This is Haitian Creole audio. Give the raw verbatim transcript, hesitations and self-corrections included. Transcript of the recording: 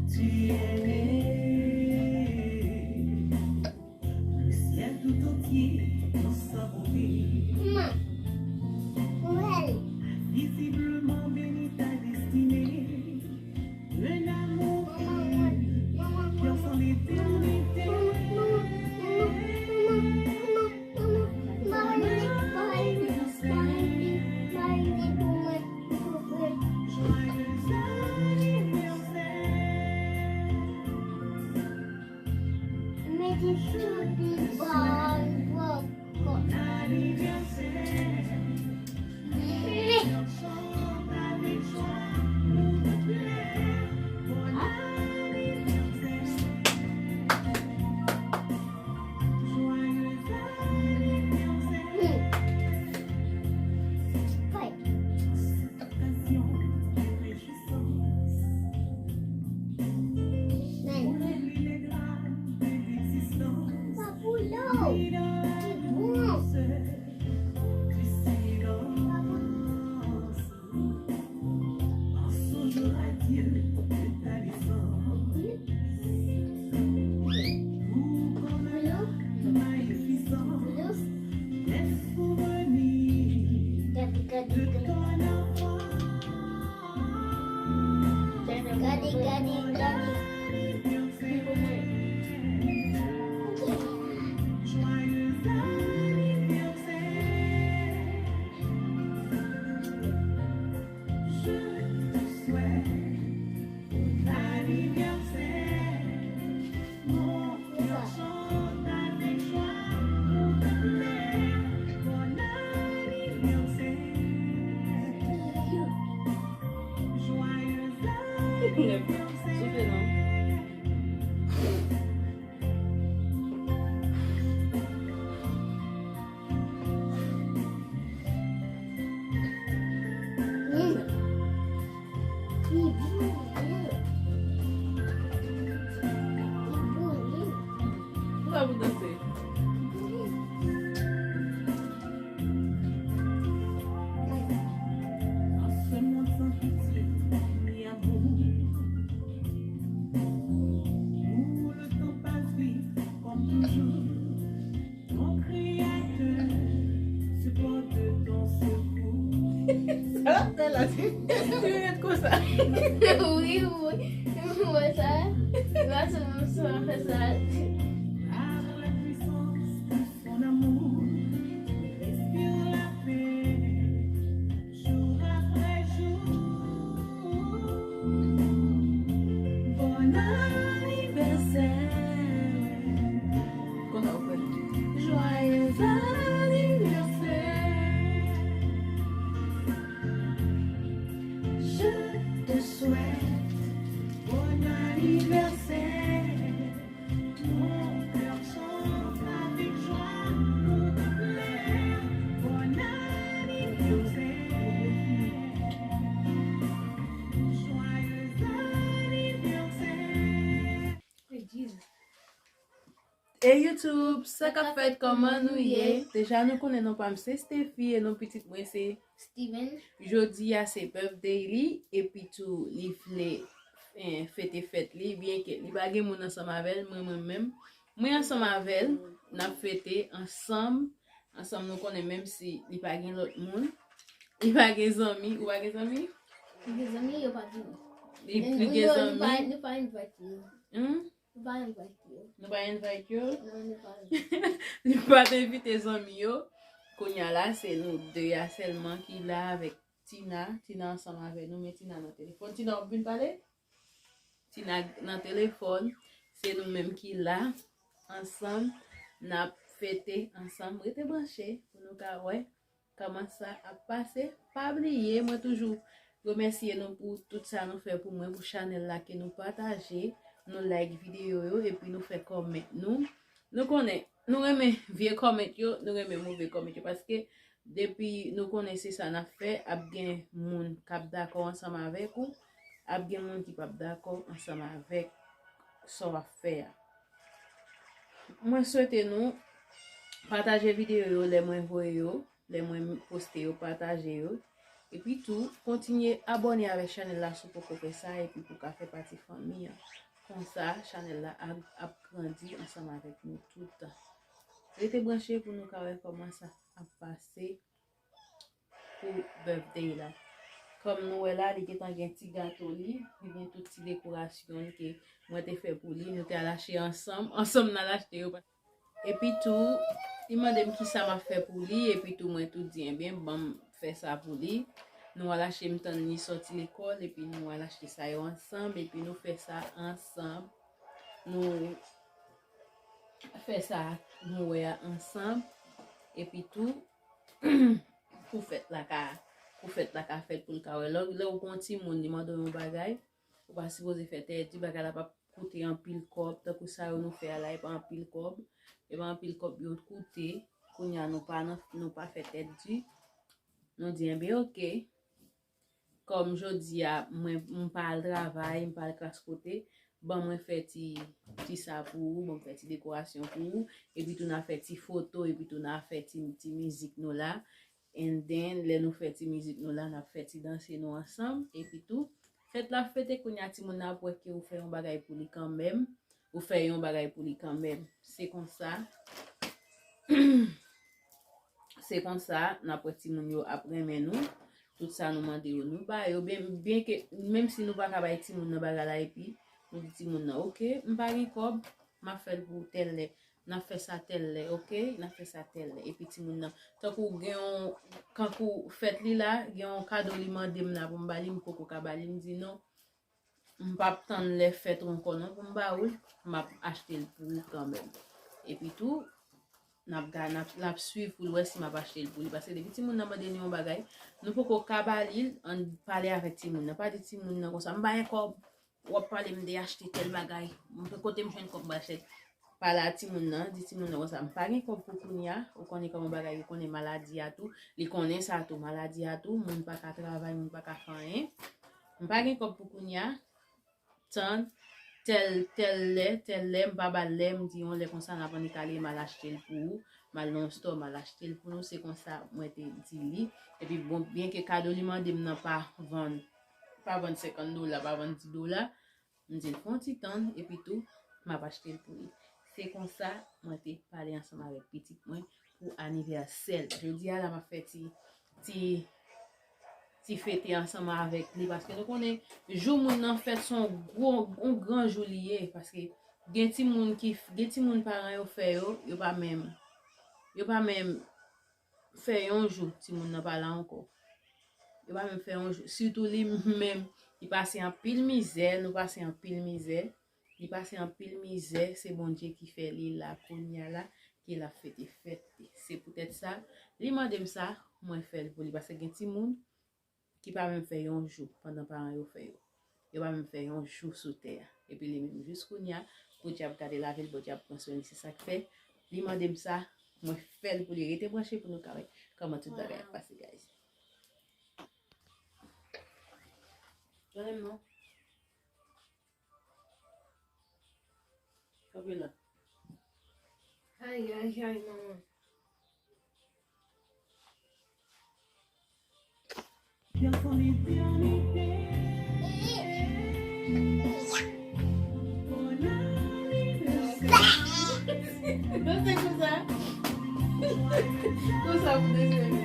Tu es né, le ciel tout entier dans sa beauté. Maman, ouais. Visiblement béni ta destinée. Un amour qui perdure sans l'éternité. Joyeux anniversaire. Mete sou li. Bon anniversaire. Chante avec joie pour te plaire. Bon anniversaire. Joyeux anniversaire. Occasion de réjouissance. Pour remplir les graves de l'existence. Vis dans la douceur du silence. En songeant à Dieu de ta naissance. Tout comme la magnificence. Des souvenirs de ton enfance. Gade, gade, gade. Joyeux anniversaire. Je te souhaite bon anniversaire. Mon cœur chante avec joie pour te plaire. Bon anniversaire. Joyeux anniversaire. Soufle non. Li bon, li bon. Li bon, li. Pou sa pou danse. En ce monde sans pitié ni amour, où le temps passe vite comme toujours, ton Créateur supporte ton secours. Sa l ap fè la, ti, ti ret konsa. Wi, wi. Mwen sa, la se mwen sa fè sa. Par la puissance de son amour, respire la paix jour après jour. Bon anniversaire. Konnen w fè. Joyeux anniversaire. Je te souhaite bon anniversaire. Mon cœur chante avec joie pour te plaire. Bon anniversaire. Joyeux anniversaire. Hey, Jesus. Hey YouTube, sa k ap fèt, kòman nou ye? Deja nou konnen non pa m se Steffi e non pitit mwen se Steven. Jodi a se birthday li, epi tou li vle, eh, fete fèt li, byenke li pa gen moun ansanm avè l, mwen, mwen menm, mwen ansanm avè l, n ap fete ansanm, ansanm nou konnen, menm si li pa gen lòt moun, li pa gen zanmi, ou pa gen zanmi? Li gen zanmi, yo pa vini. Li, li gen zanmi. Nou pa, nou pa invite yo. Hmm? Nou pa invite yo. Nou pa invite yo? Non, nou pa invite. Li pa t envite zanmi yo. Kounye a la, se nou de a sèlman ki la avèk Tina. Tina ansanm avè nou, men Tina nan telefòn. Tina, w ap vin pale? Tina nan telefòn. Se nou menm ki la ansanm. N ap fete ansanm. Rete branche pou nou ka wè kòman sa ap pase. Pa bliye, mwen toujou remèsye nou pou tout sa nou fè pou mwen, pou chanèl la, ke nou pataje, nou like videyo yo, epi nou fè kòmant nou. Nou konnen, nou renmen vye kòmant yo, nou renmen move kòmant yo, paske depi nou konnen se sa n ap fè, ap gen moun k ap dakò ansanm avèk ou, ap gen moun ki p ap dakò ansanm avèk sa w ap fè a. Mwen swete nou pataje videyo yo lè mwen voye yo, lè mwen poste yo, pataje yo. Epi tou, kontinye abòne avèk chanèl la si w poko fè sa, epi pou w ka fè pati fanmi an. Konsa, chanèl la ap, ap grandi ansanm avèk nou tout. Rete branche pou nou ka wè kòman sa ap pase pou birthday la. Kòm nou wè la, li gentan gen ti gato li, li gen tout ti dekorasyon ke mwen te fè pou li, nou te al achte ansanm, ansanm n al achte yo. Epi tou, li mande m kisa m ap fè pou li, epi tou mwen tou di, "Ebyen, ban m fè sa pou li." Nou al achte, m tann li sòti lekòl, epi nou al achte sa yo ansanm, epi nou fè sa ansanm. Nou fè sa nou wè a ansanm, epi tou, pou fèt la ka, pou fèt la ka fèt, pou l ka wè. Lè, lè w gon timoun, li mande w yon bagay, ou pa sipoze fè tèt di, bagay la p ap koute anpil kòb, tankou sa yo nou fè a la, e pa anpil kòb, e pa anpil kòb yo koute. Kounye a nou pa nan, nou pa fè tèt di. Nou di, "Enben, oke. Kòm jodi a, mwen, m pa al travay, m pa al kras kote, ban mwen fè ti, ti sa pou ou, ban m fè ti dekorasyon pou ou, epi tou n a fè ti foto, epi tou n a fè ti, ti mizik nou la." And then, lè nou fè ti mizik nou la, n ap fè ti danse nou ansanm, epi tou, fèt la fete, kounye a timoun nan ap wè ke ou fè yon bagay pou li kanmenm, ou fè yon bagay pou li kanmenm. Se konsa, se konsa, n ap wè timoun yo ap renmen nou, tout sa nou mande yo, nou ba yo, byen, byen ke, menm si nou pa ka bay timoun nan bagay la, epi nou di timoun nan, "Oke, m pa gen kòb, m ap fè l pou ou tèl lè." N ap fè sa tèl lè, oke? N ap fè sa tèl lè. Epi timoun nan, tankou gen yon, kankou fèt li la, gen yon kado li mande m la pou m ba li, m poko ka ba li, m di non. M p ap tann lè fèt ou ankò non pou m ba ou l, m ap achte l pou ou kanmenm. Epi tou, n ap ga-, n ap, n ap swiv pou l wè si m ap achte l pou li. Paske depi timoun nan mande nou yon bagay, nou poko ka ba li l, ann pale avèk timoun nan. Pa di timoun nan konsa, "M pa gen kòb." W ap pale m de achte tèl bagay. Mwen kote m jwenn kòb m achte. Pale a timoun nan, di timoun nan konsa, "M pa gen kòb pou kounye a." Ou konnen kòman bagay, ou konnen maladi a tou. Li konnen sa tou, maladi a tou, moun pa ka travay, moun pa ka fè anyen. "M pa gen kòb pou kounye a. Tann tèl, tèl lè, tèl lè, m pa ba l lè, m di yon lè konsa, n ap annik ale, m al achte l pou ou. M al nan yon stò, m al achte l pou nou." Se konsa mwen te di li. Epi bon, byen ke kado li mande m nan pa vann, pa vann senkant dola, pa vann dis dola, m di l fè yon ti tann, epi tou, m ap achte l pou li. Se konsa, mwen te pale ansanm avèk pitit mwen pou anivèsè l. Jodi a la, m ap fè ti, ti, ti fete ansanm avèk li, paske nou konnen, jou moun nan fèt se yon gwo, yon gran jou li ye, paske gen timoun ki, gen timoun paran yo fè yo, yo pa menm, yo pa menm fè yon jou, timoun nan pa la ankò. Yo pa menm fè yon jou. Sitou li menm, li pase anpil mizè, nou pase anpil mizè. Li pase anpil mizè, se Bondye ki fè li la kounye a la, ke l ap fete fèt li. Se poutèt sa, li mande m sa, mwen fè l pou li. Paske gen timoun ki pa menm fè yon jou pandan paran yo fè yo. Yo pa menm fè yon jou sou tè a. Epi li menm jis kounye a, Bondye ap gade lavi l, Bondye ap pran swen li. Se sa k fè, li mande m sa, mwen fè l pou li. Rete branche pou nou ka wè kòman tout bagay ap pase, guys. Tande m non. Kanpe la. Ay, ay, ay, manman. Danse konsa. Konsa pou danse.